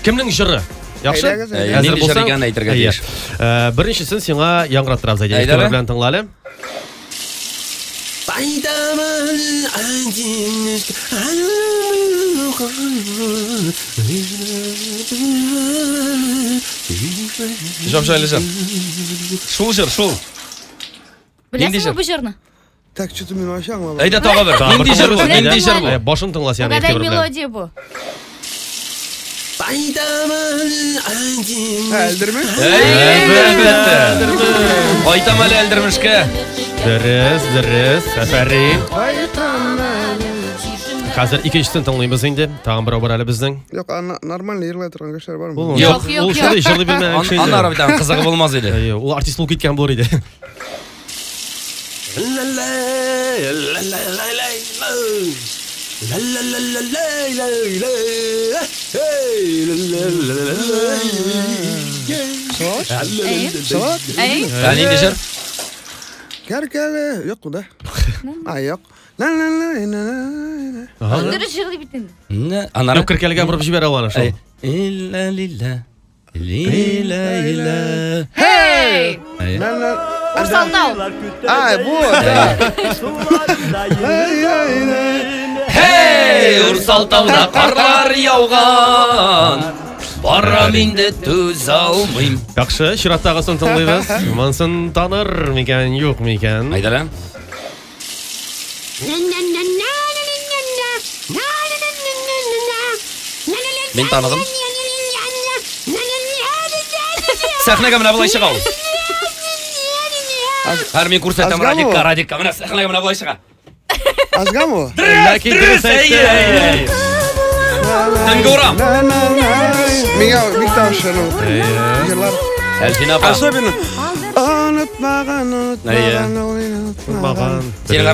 Кемнең җыры? Яхшы? Әйдәгез, әйдә. Әзер Нинди җыр булсаң, икәнен әйтергә әйе. тиеш. Беренчесен сиңа яңгыраттырабыз, әйдә. Әйдә Игътибар әле. белән тыңла әле. Җап-җайлы җыр. Шул җыр, шул. Нинди Беләсеңме җыр? бу җырны? Так, что-то мин вообще аңламадым. Әйдә тагы бер. Тагы бер Нинди җыр бу? тыңлыйбыз, Нинди әйдә. җыр бу? Башын тыңла син, Угадай игътибар белән. мелодия бу. Әлдермеш? Әлбәттә. Кайтам әле Әлдермешкә. Дөрес, дөрес. Афәрин. Кайтам әле. Хәзер икенчесен тыңлыйбыз инде. Тагын берәү бар әле безнең. Юк, ана нормально йырлай торган кешеләр бармы? Ул Юк, юк, ул юк. шундый җырлый белмәгән кеше инде. Аннары бит аның кызыгы булмас иде. Әйе, ул артист булып киткән булыр иде. Салават? Әйе. Салават? Әйе. Ә нинди җыр? Кәркәле. Юк бу да. А, юк. Ла-ла-ла-ла-ла-ла. Ага. Дөрес җырлый бит инде. Не, Аннары. Юк, керкәлгә борып җибәрә ул аны шул. Әй, Илә лилә. Лилә илә. Hey! Әйе. Ла-ла. Урсалтау. Ай, бу, да. Һей, Урсалтауда карлар яуган. Барам инде түзә алмыйм. Яхшы, чираттагысын тыңлыйбыз. Монысын таныр микән, юк микән? Әйдә әле. Мин таныдым. Сәхнәгә менә болай чыга ул. Хәр мин күрсәтәм Азгамы Радикка, ул? Радикка. Менә сәхнәгә менә болай чыга. Азгамы ул? Ләкин дөрес әйе, әйтте. әйе. Төнге урам. Миңа бик тавыш ну. Җырлар. Әлфинә апа. Особенно Онытмаган, онытмаган, Әйе. онытмаган. Маган. Синең